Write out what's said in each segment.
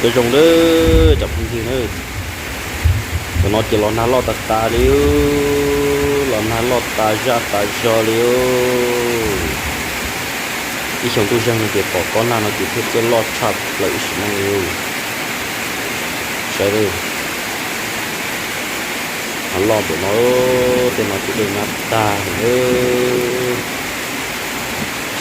Nyob zoo na cov phooj ywg na, tam no ces los nag loj tas tas li, los nag loj tas zaj tas zog li. Ib xyoo ntuj zeeg no ces pom kob nag no ces thiaj txawj loj tshaj plaws ib sim neej li. Saib, nag loj npaum no, tej no ces dej nyab tag li.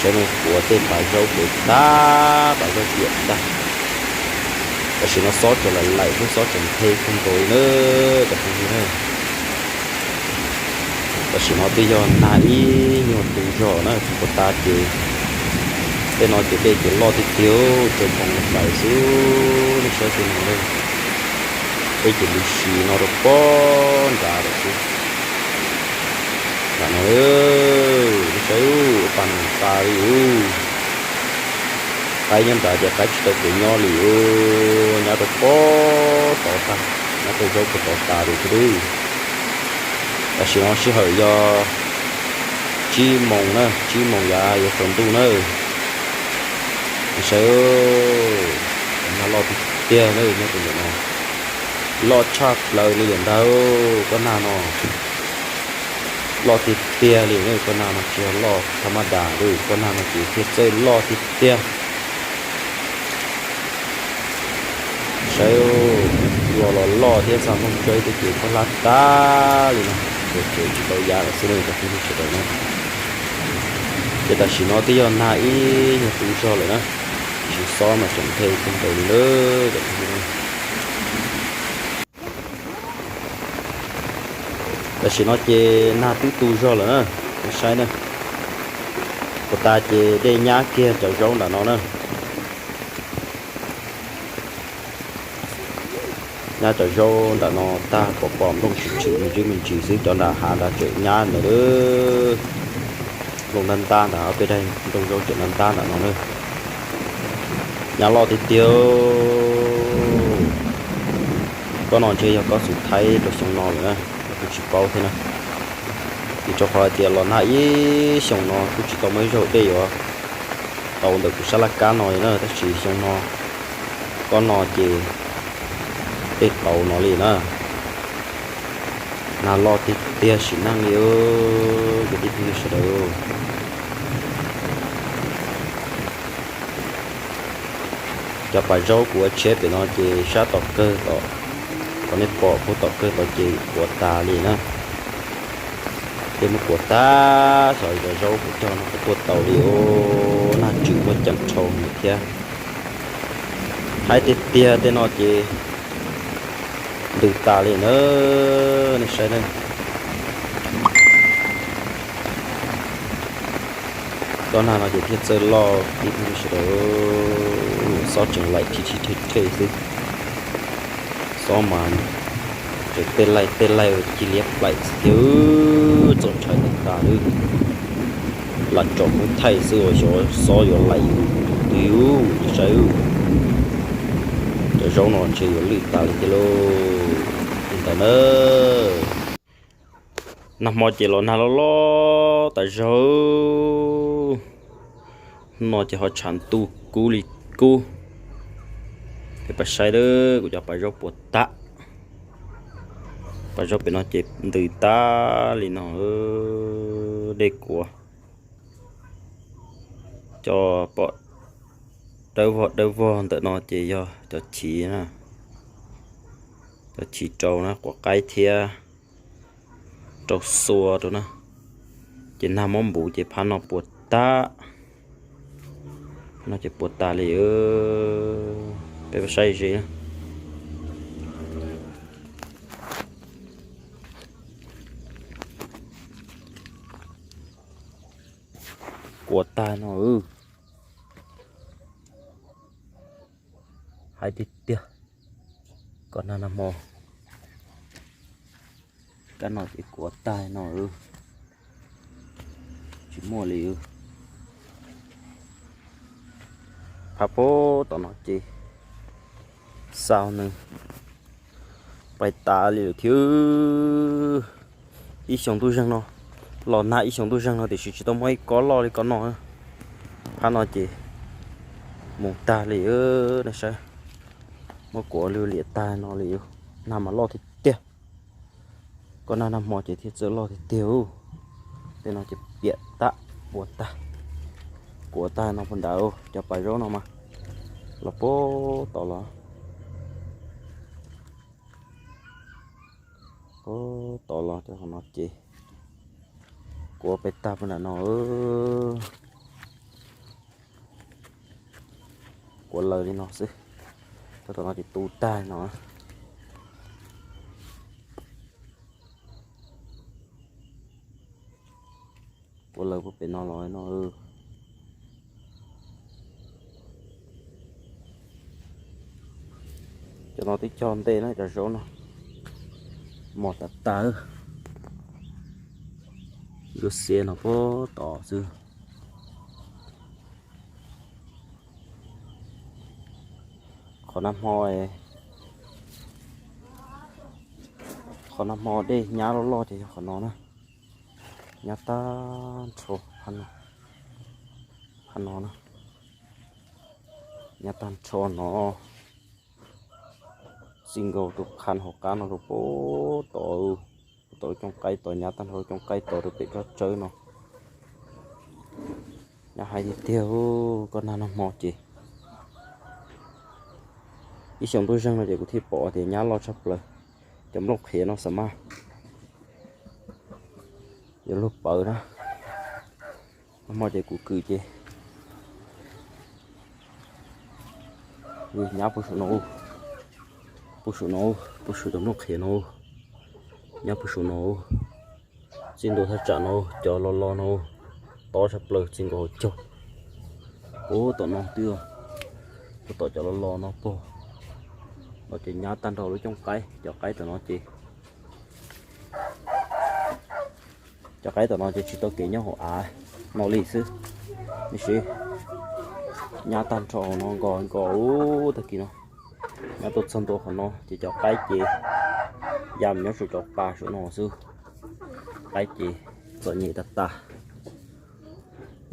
Saib no, kuav tej pas zaub kuav tag, pas zaub piam tag. Tam sim no xob tseem laim laim thiab xob tseem nthe kawg nkaus li na cov phooj ywg na. Tam sim no twb yog nag ib nyuag tu zog na, tsis puas tas ces tej no ces dej ces loj tiag tiag, tsaus npoo lais xwb. Nej saib tej no na, dej ces lwm si no rau pob nrad lawm xwb. Nram no, nej saib, pas nws tas li ub. Qaib nyob nrad ces qaib tsis tau kev nyob li ub, nyab rau pob tod tag, nyab rau zaub puag tod tas li thiab. Tam sim no sij hawm yog tsib moos na, tsib moos yav yuav tsaus ntuj na. Nej saib, nag loj tiag tiag na, nyob rau ntawm no loj tshaj plaws li lawm ntag. Kob nag no loj tiag tiag li na, kob nag no tsis yog loj thaj mab das li, kob nag no ces thiaj txawj loj tiag tiag. Saib, los los loj thiab xa nplooj tsawb tej ces khaub hlab tag li no, ces tsis tau yav lawm xwb na cov phooj ywg sawv daws na. Ces tam sim no twb yog nag ib nyuag tu zog lawm na, tab sis xob mas tseem nthe kawg nkaus li na cov phooj ywg na. Tam sim no ces nag twb tu zog lawm na, nej saib na, puas tas ces dej nyab kiag cov zaub nram no na. Nyab cov zaub nram no tag, pom pom nplooj tshwm tshwm me ntsis me ntsis xwb, cov nram hav nrad tseem nyab ntawd. Nplooj ntab ntab ntawd, ob peb daim nplooj zaub tseem ntab ntab nram no na. Nyab loj tiag tiag. Kob no ntshe yog kob xus thaib rau xyoo no lawm na, kuj tsis paub thiab na. Vim rau qhov hais tias los nag ib xyoos no kuj tsis tau muaj ib zaug dej yuav tau ntawm kuv sab laj kab no li na, tab sis xyoo no kob no ces dej tau no li na. Nag loj tiag tiag sim neej li, kwv tij phooj ywg sawv daws. Cov pas zaub kuv ua tshiab pem no ces sab tom kawg tom, qhov nej pom puag tom kawg tod ces kuav tas li na. Dej muab kuav tag, xyov cov zaub kuv cog no puas tuaj tau li os, nag tswm muaj ceem dhau lawm thiab. Haib tiag tiag tej no ces ntws tas li na, nej saib na. Kob nag no ces thiaj txawj loj kwv tij phooj ywg sawv daws, xob tseem laim rhi rhi rhe rhe xwb. Xob mas tseem tej laij tej laij ua cia liab plaim xwb thiab, txaus ntshai tas tas li. Lam tsom kub thaij xwb uas xyov xob yuav laim tus twg ub, nej saib. Cov zaub no ntshe yuav lwj tas li thiab lauj. Li ntawd na. Nag hmo ces los nag loj loj tas zog. Hnub no ces ho tshav ntuj kub li kub. Peb pab saib lawm, kuv cov pas zaub puas tag. Pas zaub pem no ces ntws tag li no, dej kuav. Cov pom dawb vog dawb vog ntawm no ces yog cov chiv na, cov chiv rau na, quav qaib thiab rau xua rau na. Ces nag mob npuv ces phab no puas tag, phab no ces puas tag li. Peb saib ze na. Kuav tag no. Haib tiag tiag. Kob nag nag hmo, kab no ces kuav tag no. Tsis muaj li. Phab pem tom no ces xa nws pais tas li lawm thiab. Ib xyoo ntuj zeeg no, los nag ib xyoo ntuj zeeg no tiam sis tsis tau muaj ib kob loj li kob no. Phab no ces mus tag li, nej saib. Muab kuav lwj liam tag no li, nag mas loj tiag tiag. Koj nag nag hmo ces thiaj txawj loj tiag tiag. Tej no ces piam tag, ua tag, kuav tag no puag nrad. Cov pas zaub no mas los puag tod los, puag tod los cov qhov no ces kuav pem tag puag nram no. Kuav lawg li no xwb. Tau tom no ces tu tag no. Kuav lawg puag pem no los no. Cov no twb cog ntej na, cov zaub no mos tas tas. Yuav xiav no puag tod xwb. Qhov nag hmo, qhov nag hmo dej nyab loj loj ces yog qhov no na. Nyab tag nrho, phab no na. Nyab tag nrho no. Txij nkaus tus qha hauv qab no rau puag tod, puag tod lub cooj qaib tod, nyab tag nrho lub cooj qaib tod rau pem tsob tsawb no. Nyab hais tiag tiag, koj nag nag hmo ces ib xyoo ntuj zeeg no ces kuv thiaj pom tias nyab loj tshaj plaws. Cov nplooj qhiav no xav mas yuav luag pawv na. Nag hmo ces kuv kwm ces nyab puag saum no, puag saum no, puag saum cov nplooj qhiav no, nyab puag saum no. Txij ntua thaj tsam no, cov los los no tob tshaj plaws txij nkaus hauv caug. Puag tom no twb, puag tom cov los los no pog no ces nyab tag nrho lub cooj qaib, cov qaib tom no ces, cov qaib tom no ces tsis tau kev nyob hauv av no li xwb. Tab sis nyab tag nrho hauv no nkaus nkaus tag kis no. Nyab tuaj txog ntua qhov no ces cov qaib ces ya mus nyob saum cov pas saum no xwb. Qaib ces txom nyem tag tag.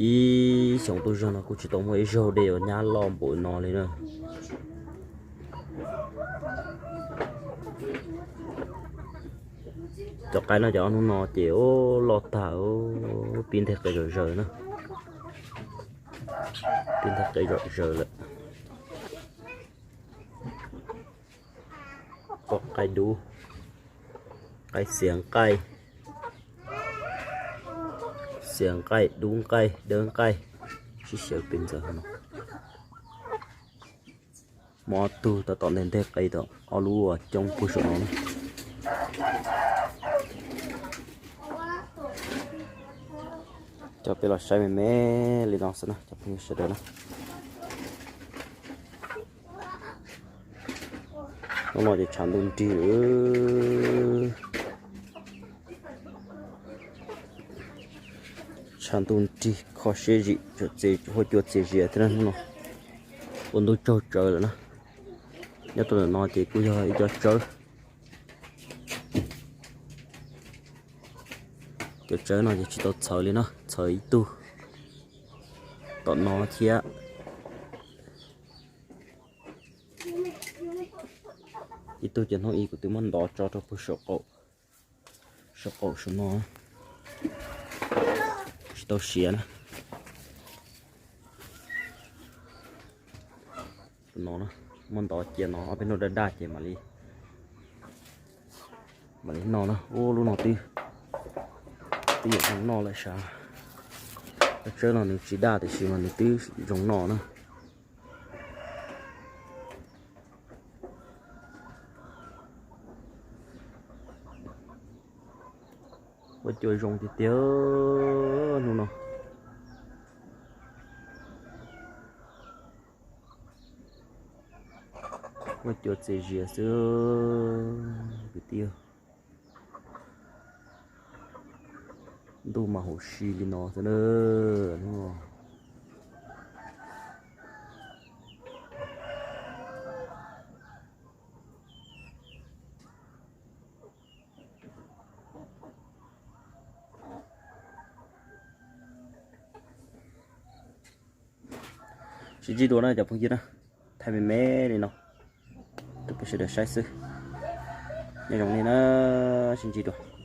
Ib xyoo tuaj zog no kuj tsis tau muaj ib zaug dej uas nyab loj npaum no li na. Cov qaib no cov ob hnub no ces loj tag, pib nteg qe zom zaws na. Pib nteg qe zom zaws lawm. Pom qaib dub, qaib xiav nqaij, xiav nqaij, dub nqaij, dawb nqaij, sib xyaw pes ntxaws no. Muaj ob tug tab tom nteg nteg qe tom ob lub uas coob puag saum no na. Coj peb los saib me me li no xwb na cov phooj ywg sawv daws na. Hnub no ces tshav ntuj nrig lawm. Tshav ntuj nrig kho siab zim, huaj cua txias zias thiab na hnub no. Ua ntu tsaug tsawv lawm na. Nyob rau ntawm no ces kuj yog ib co tsawb. Cov tsawb no ces tsis tau txhawv li na, txhawv ib tug tom no thiab. Ib tug ces hnub ib kuv twb muab ntov tso rau puag saum qaum, saum qaum saum no, tsis tau siav na. No muab ntov cia no ob peb hnub daj daj ces mam li, mam li noj na. Ub, lub no twb, twb yuav zoo noj lawm sav. Lub tsawb no nws tsis daj tiam sis mas nws twb zoo noj na. Huaj cua zoo tiag tiag hnub no. Huaj cua txias zias xwb kwv tij. Ntuj mas huv si li no xwb na. Sib ntsib dua na cov phooj ywg na, thaij me me li no. Sawv daws saib xwb. Nyob zoo nej na, sib ntsib dua.